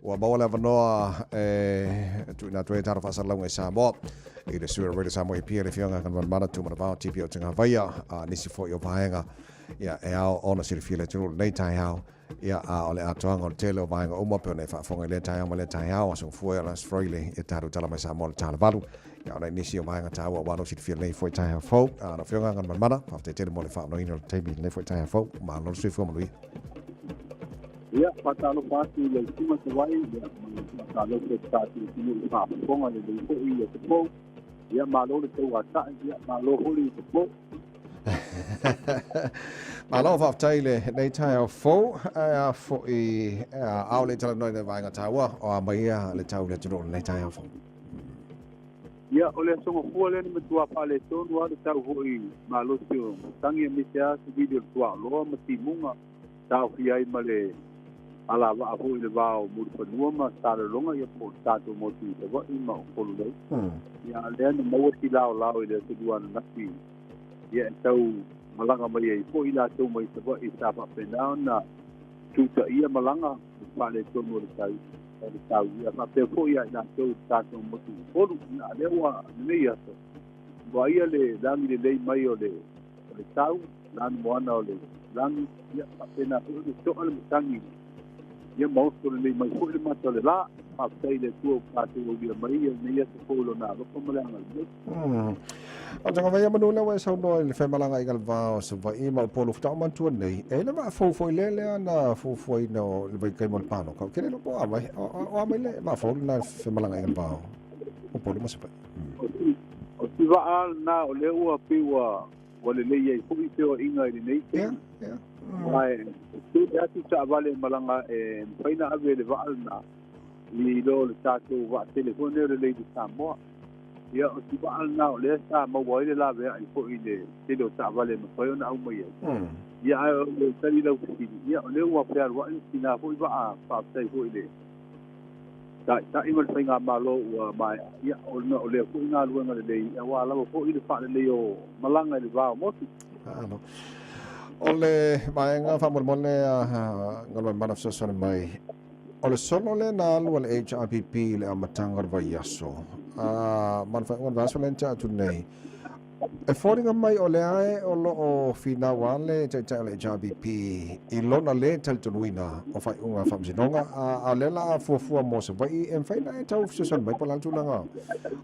Ua maua le avanoa e tuuina atu ai talo faasalalauga i Samoa i le sui o Radio Samoa EP le Afioga Galumalemana Tuumanavao TP o Tagavaia, a nisi foi o vaega ia e ao ona silafia le atunuu lenei taeao. Ia, a o le atoaga o le tele o vaega uma pei ona e faafofoga i lea taeao ma lea taeao, Aso Gafua, Last Friday, e tatou tala mai Samoa le tala 8. Ia, ona i nisi o vaega taua aua lou silafia lenei foi taeao fou. A lau Afioga Galumalemana, faafetai tele mo le faaonoina o le taimi lenei foi taeao fou. Malo le soifua manuia. Ia, faatalofa atu i lau Susuga Savai, ia, ma le faatalofa i le tatou atunuu i faafofoga lelei foi i aso fou. Ia, malo le tauatai, ia, malo foi le usufono. Malo faafetai le nei taeao fou, ae a foi a o le talanoa i le vaega taua o a mai ia le tau le atunuu lenei taeao fou. Ia, o le aso Gafua lea na matua faaletonu lava le tau foi malosi o matagi aemaise lava savili o le tuaoloa ma timuga taofia ai ma le alavaa foi i le va o Mulifanua ma Salelologa, ia po o le tatou motu i Savaii ma Upolu nei. Ia, a lea na maua si laolao i le aso Lua ananafi, ia e tau malaga mai ai foi latou mai Savaii sa faapena ona tutaia malaga i le faaletonu o le tau, o le tau. Ia faapea foi ia i latou i le tatou motu i Upolu. Ia, a lea ua lenei aso, vaaia le lagi lelei mai o le o le tau, lanu moana o le lagi, ia faapena foi le to'a le matagi, ia ma oso lelei mai foi le mata o le lā. Faafetai i le Atua ua tatou aulia mai ia lenei aso fou i Lona alofa ma le agalelei. O tanga vai manu le ua e saunoa i le whaimalaga i galva o Savaii ma Upolu whata o mantua nei. E le vaa fou foi le lea na fuafuaina o le vaikai mo le pāloka. O ke lelo po a mai, o a mai le vaa fou na whaimalaga i galva o Upolu ma Savaii. O si vaa lena o lea ua pei ua ua lelei ai foi feoaiga i lenei taimi. Aua e tele atu taavale malaga e mafai ona ave e le vaa lena i lo le tatou vaa tele foi lenei o le Lady Samoa. Ia, o si vaa lena o lea sa maua ai le laveai foi i le tele o taavale e mafai ona aumai ai. Ia, ae o le tali i lau fesili, ia, o lea ua fealuai le sina foi vaa, faafetai foi i le Taitai ma le Faigamalo ua maea, ia, ona o lea foi galuega lelei, aua lava foi le faalelei o malaga i le va o motu. Alo. O le vaega faamolemole a Galuemalemana fesoasoani mai, o le solo lea na alu a le HRPP i le amataga o le vaiaso, a ma le faaiuga o le vaiaso lea na tea atu nei, E foliga mai o lea e o lo o finau a le Taitai o le HRPP i lona lē talitonuina o faaiuga faamasinoga, a o lea la a fuafua mo Savaii e mafai ona e tau fesoasoani mai po o le a le tulaga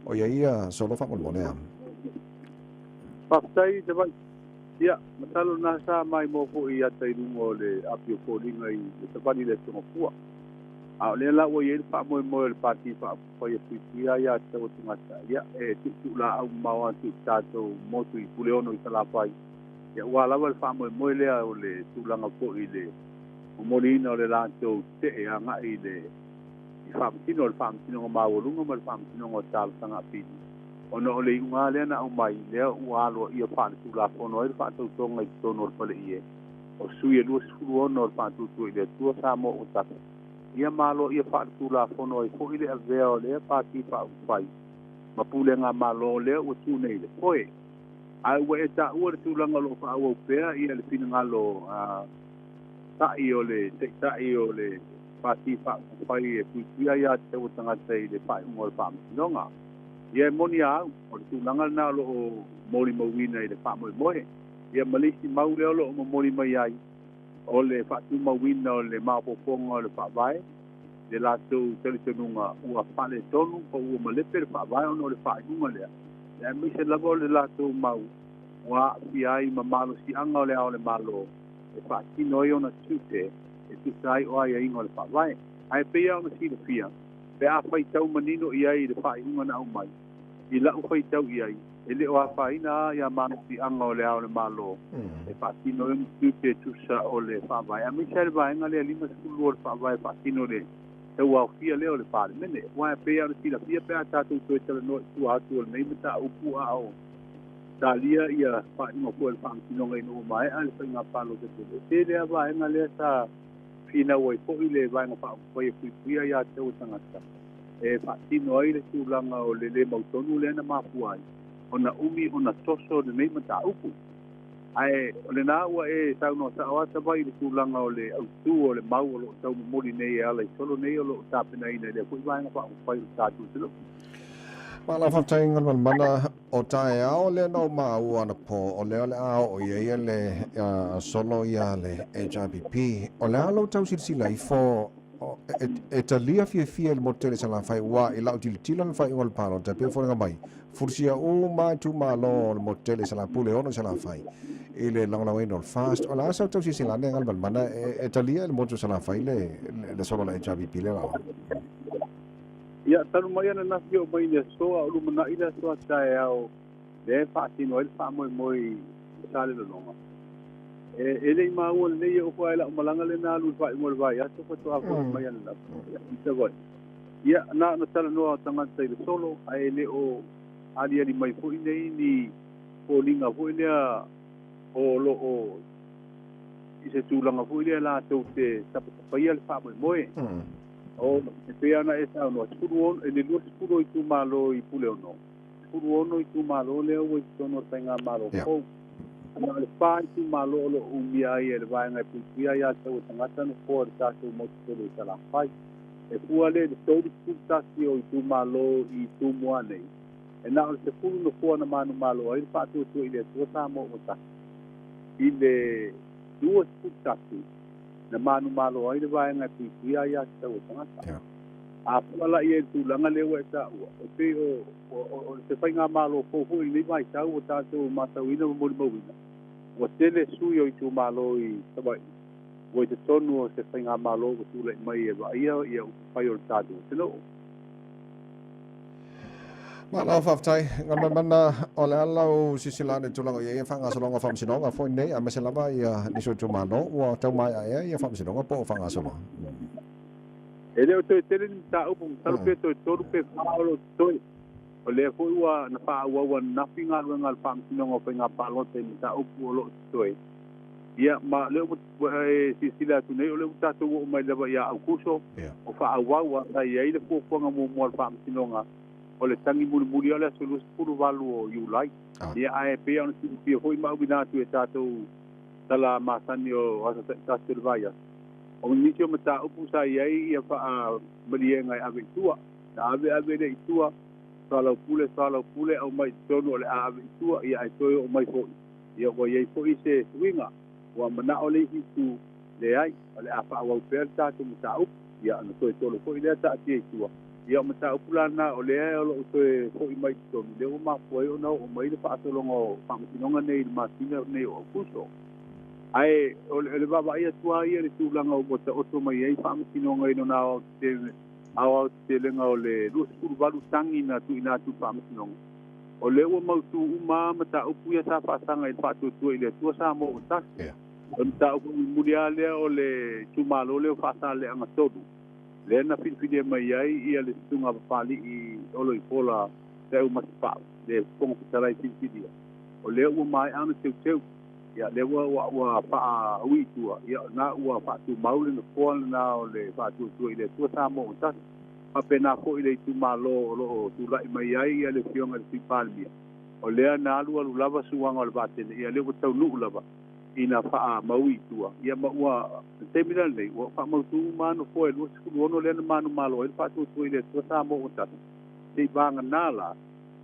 o i ai ia solo faamolemole a. Faafetai Savaii. Ia, masalo na sa maimoa foi i ata i luga o le api o foliga i le savali i le Aso Gafua. A o lea la ua i ai le faamoemoe o le Pati Faaupufai e puipuia ai aiatatau a tagata, ia, e tuutuulaau mamao atu i le tatou motu i Puleono i Salafai, ia ua lava le faamoemoe lea o le tulaga foi i le momoliina o le latou tetee agai i le i faamasino, le Faamasinoga Maualuga ma le Faamasinoga o Talosaga Apili, ona o le iuga lea na aumai, lea ua aloaia faaletulafono ai le faatautoga i totonu o le faleie o sui e 26 o le Faatuatua i le Atua Samoa ua tasi, ia ma aloaia faaletulafono ai foi le avea o lea Pati Faaupufai ma Pulega Malo lea ua tu nei i le foe. Ae ua e taua le tulaga o lo o faaauau pea ia le finagalo ta'i o le Taitai o le Pati Faaupufai e puipuia aiatatau a tagata i le faaiuga o le Faamasinoga. Ia e moni a au, o le tulaga lena o lo o molimauina i le faamoemoe. Ia ma le isi mau lea o lo o momoli mai ai, o le faatumauina o le maopoopoga o le Faavae, le latou talitonuga ua faaletonu po ua malepe le Faavae ona o le faaiuga lea, aemaise lava o le latou mau ua aafia ai ma malosiaga o le Ao o le Malo e faatino ai ona tiute e tusa ai o aiaiga o le Faavae. Ae pei lava ona silafia, pe a faitau manino i ai i le faaiuga na aumai, i lau faitau i ai, e le o afaina a ia malosiaga o le Ao o le Malo e faatino ai ona tiute e tusa o le Faavae, aemaise lava le vaega lea 52 o le Faavae e faatino le tauaofia lea o le Palemene. Aua e pei lava ona silafia pe a tatou toe talanoa i tua atu o lenei mataupu a o talia ia faaiuga foi a le Faamasinoga ina ua maea le faiga palota tele. E tele lava vaega lea sa finau ai foi le Vaega Faaupufai e puipuia aiatatau a tagata e faatino ai le tulaga o le lē mautonu lea na mafua ai ona umi ona toso lenei mataupu. Ae o lena ua e saunoa sa'o ata vai i le tulaga o le autū o le mau o lo'o taumomoli nei e ala i solo nei o lo'o tapenaina i lea fo'i vaega faaupufai o le tatou atunuu. Malo faafetai Galumalemana o taeao lea na ou maua anapo o lea o le a oo i ai le solo ia le HRPP. O le a lou tau silasila ifo e talia fiafia i le motu tele i Salafai aua i lau tilotilo i le faaiuga o le palota e pei e foliga mai fulusia uma itumalo o le motu tele i Salapule 6 i Salafai i le lagolagoina o le FAST. O le a sau tau silasila ane Galumalemana e talia e le motu o Salafai le solo a le HRPP lea la? Ia, talu mai ananafi e oo mai i le aso, a o lumanai le aso a taeao lea e faatino ai le faamoemoe i Salelologa. E le i maua lenei e oo foi la'u malaga lea na alu i le faaiuga o le vaiaso faatoa fo'i mai ananafi i Savaii. Ia, na ona talanoa o tagata i le solo, ae le o aliali mai foi nei ni foliga foi lea o lo'o i se tulaga foi lea latou te tapatapaia le faamoemoe. O e pei ona e saunoa, 16, i le 20 o itumalo i Puleono, 16 itumalo lea ua i totonu o le faigamalo fou. Na o le 4 itumalo o lo o umia ai e le vaega e puipuia aiā tatau a tagata nofoa o le tatou motu tele i Salafai. E fua lea i le 31 o itumalo i Tumua nei, e na o le 10 nofoa na manumalo ai le Faatuatua i le Atua Samoa ua Tasi. I le 21 na manumalo ai le vaega e puipuia aiā tatau a tagata. A fua la i ai i le tulaga lea ua e taua, e pei o se faigamalo fou foi i lenei vaitau ua tatou matauina ma molimauina, ua tele sui o itumalo i Savaii ua i totonu o se faigamalo ua tulai mai e vaaia ia upufai o le tatou atunuu. Malo faafetai Galumalemana o le a lau silasila ane i le tulaga o i ai ia faagasologa o faamasinoga foi nei aemaise lava ia nisi o itumalo ua tau maea ea ia faamasinoga po o faagasologa. E le o toe tele ni mataupu, masalo pe toe 3 pe 4 o lo o totoe. O lea foi ua na faaauau ananafi galuega a le Faamasinoga o Faiga Palota i mataupu o lo o totoe. Ia, ma o lea ua e silasila atu nei, o lea ua tatou oo mai lava ia Aukuso, o faaauau a sa i ai le fuafuaga muamua a le Faamasinoga o le tagi mulimuli o le aso 28 o Iulai. Ia, ae pei ona silafia foi ma auina atu e tatou tala masani o aso taitasi o le vaiaso, o nisi o mataupu sa i ai ia faamalieina e ave i tua. Na ave ave lea i tua, soalaupule, soalaupule, aumai i totonu o le a ave i tua, ia ae toe oo mai foi. Ia ua i ai foi se suiga, ua manao le isi itu, leai, o le a faaauau pea le tatou mataupu. Ia ona toe tolo foi lea taatia i tua. Ia o mataupu la na o lea o lo o toe foi mai i totonu, lea ua mafua ai ona oo mai le faasologa o faamasinoga nei i le masina nei o Aukuso. Ae o le vaavaai atu lava ia i le tulaga ua taoto mai ai faamasinoga i lona aoaotetelega o le 28 tagi na tuuina atu i le faamasinoga. O lea ua mautū uma lava mataupu ia sa faasaga i le Faatuatua i le Atua Samoa ua Tasi. O le mataupu mulimuli lava lea o le itumalo lea o Faasaleleaga 3, lea na filifilia mai ai ia le susuga Papali'i Oloifola Feau Masefau, le Fofoga Fetalai filifilia. O lea ua maea ona teuteu. Ia, lea ua faaui i tua, ia, na ua faatumau le nofoa lena o le Faatuatua i le Atua Samoa ua Tasi. Faapena foi le itumalo o lo o tulai mai ai ia le Afioga i le Sui Palemia, o lea na alualu lava suaga o le vaatele, ia lea ua taunuu lava ina faamaui i tua. Ia ma ua, i le taimi la lenei, ua faamautu uma lava nofoa e 26 lea na manumalo ai le Faatuatua i le Atua Samoa ua Tasi. Se i vagana la,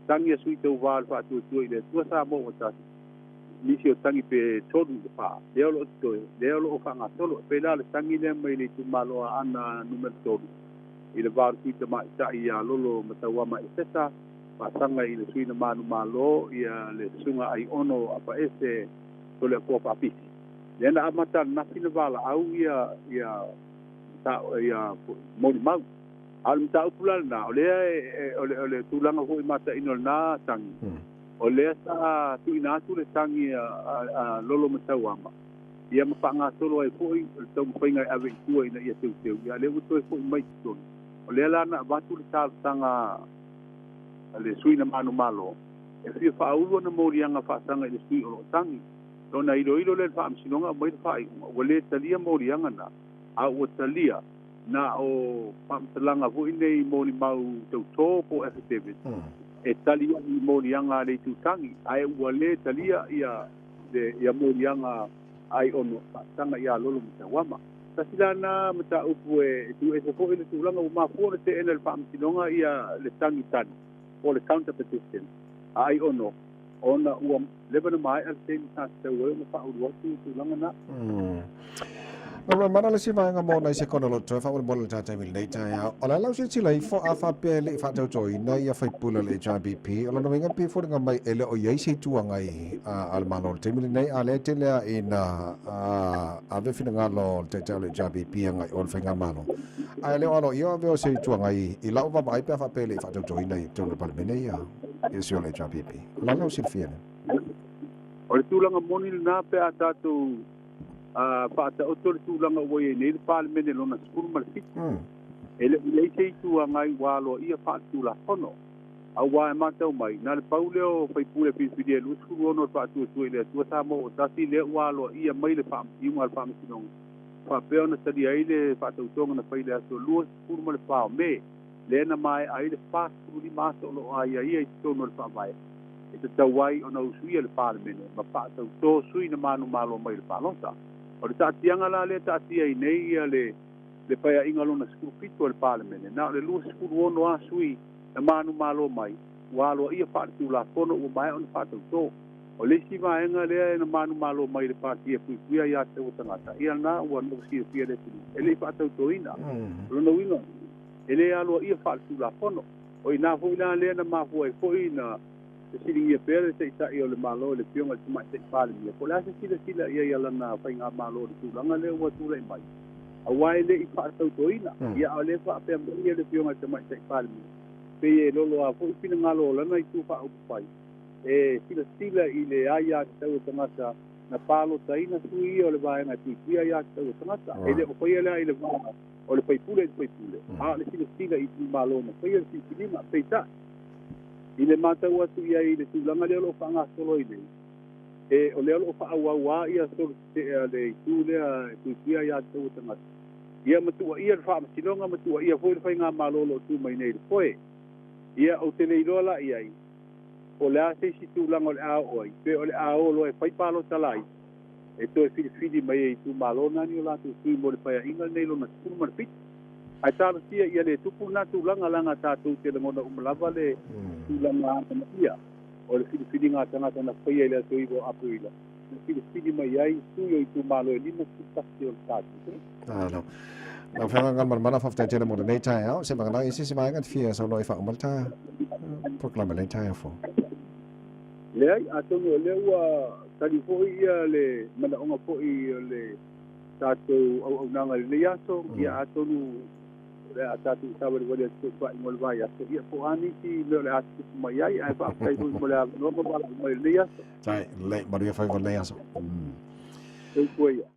tagi a sui tauva o le Faatuatua i le Atua Samoa ua Tasi, nisi o tagi pe 3 i le 4, lea o lo o totoe, lea o lo o faagasolo. E pei la le tagi lea mai le itumalo a Aana numera 3, i le va o le sui tamaitai ia Lolo Matauama Eseta, faasaga i le sui na manumalo ia le susuga Aiono Apaese Toleafoa Faapisi. Lea na amata ananafi na valaau ia ia ia molimau. A o le mataupu la lena, o lea o le tulaga foi mataino o lena tagi, o lea sa tuuina atu le tagi a Lolo Matauama, ia ma faagasolo ai foi o le taumafaiga e ave i tua ina ia teuteu, ia lea ua toe foi mai i totonu. O lea la na avatu le talosaga a le sui na manumalo, e fia faaulu ana moliaga faasaga i le sui o lo o tagi. Ona iloilo lea i le faamasinoga aumai le faaiuga, ua le talia moliaga na, a ua talia na o faamatalaga foi nei molimau tautō po o affidavit, e tali ai i moliaga a le itu tagi, ae ua le talia ia le ia moliaga ai ono fa'ataga iā lolo ma tauama. Tasi lana mataupu e tu'uese fo'i le tulaga ua mafua ona te'ena le fa'amasinoga ia le tagitagi po le counter petition a ai ono ona ua leva na mae'a le taimi sa tatau ai ona fa'aulu atu tulaga na. No mana le si vaega mo nai se kono lo toe fa'amolemole le tatai lenei taeao. O le ala o silasila ifo a faapea e le'i fa'atautoina ia faipule o le HRPP, o lona uiga pe foliga mai e le o i ai se itu agai a le Malo i le taimi lenei, a lea e tele lava ina ave finagalo o le Taitai o le HRPP agai o le Faigamalo, ae le o aloaia o ave o se itu agai i lau vaavaai pe a faapea e le'i fa'atautoina i totonu o le Palemene ia sui o le HRPP. O le ala o silafia lea. O le tulaga moni lenā pe a tatou fa'ata'oto le tulaga ua iai nei le Palemene lona 17. E le i ai se itu agai ua aloa'ia fa'aletulafono, auā e matau mai na le pau lea o faipule filifilia e 26 o le Fa'atuatua i le Atua Samoa ua tasi lea ua aloa'ia mai le iuga a le fa'amasinoga fa'apea ona talia ai le fa'atautoga na fai le aso 24 o Me, lea na mae'a ai le 45 aso o lo'o aiaia i totonu o le Fa'avae e tatau ai ona usuia le Palemene ma fa'atautō sui na manumalo mai le palota. O le ta'atiaga la lea ta'atia ai nei ia le paea'iga lona 17 o le Palemene, na o le 26 a sui na manumalo mai ua aloa'ia fa'aletulafono ua maea ona fa'atautō. O le isi vaega lea na manumalo mai le pati e puipuia iā te ua tagata ia na ua nou silafia le atunuu e le'i fa'atautoina. O lona uiga e lē aloa'ia fa'aletulafono. O inā fo'i la lea na mafua ai fo'i na fesiligia pea le Ta'ita'i o le Malo i le Afioga i le Tama'ita'i Palemia po o le a se silasila i ai a lana faigamalo i le tulaga lea ua tula'i mai, auā e le'i fa'atautoina. Ia a o lea fa'apea mai ia le Afioga i le Tama'ita'i Palemia pei e lolo a fo'i finagalo o lana itu fa'aupufai e silasila i le aiā tatau o tagata na palotaina sui ia o le vaega e puipuia aiā tatau o tagata. E le o faia lea i le vaga o le faipule i le faipule, a o le silasila i itumalo na faia le filifiliga. Peita'i i le matau atu i ai i le tulaga lea o lo'o fa'agasolo ai nei, e o lea o lo'o fa'auauā ia solotete'e a le itu lea e puipuia iā tatau o tagata ia ma tu'aia le fa'amasinoga ma tu'aia foi le faigamalo o lo'o tu mai nei i le foe. Ia ou te le iloa la i ai po o le a se isi tulaga o le a oo ai, pe o le a o loa e fai palota lai e toe filifili mai e itumalo nani o latou sui mo le paea'iga lenei lona 17. Ae talosia ia le tupu lenā tulaga laga tatou te lagona uma lava le tulaga agama'ia o le filifiliga a tagata na faia i le aso 9 o Aperila na filifili mai ai sui o itumalo e 51 o le tatou. Alo. Lau Afioga Galumalemana, faafetai tele mo lenei taeao. Se vagana i se isi vaega e te fia saunoa i faauma le ta polokalame i lenei taeao fou. Leai, atonu o lea ua tali fo'i ia le manaoga fo'i o le tatou auaunaga i lenei aso. Ia atonu o le a tatou savalivali atu foi fa'aiga o le vaiaso, ia po o a nisi mea o le a tutupu mai ai, ae faafetai foi mo le avanoa ma valaau mai i lenei aso. Tai, lelei, manuia faiva o lenei aso. Soifua ia.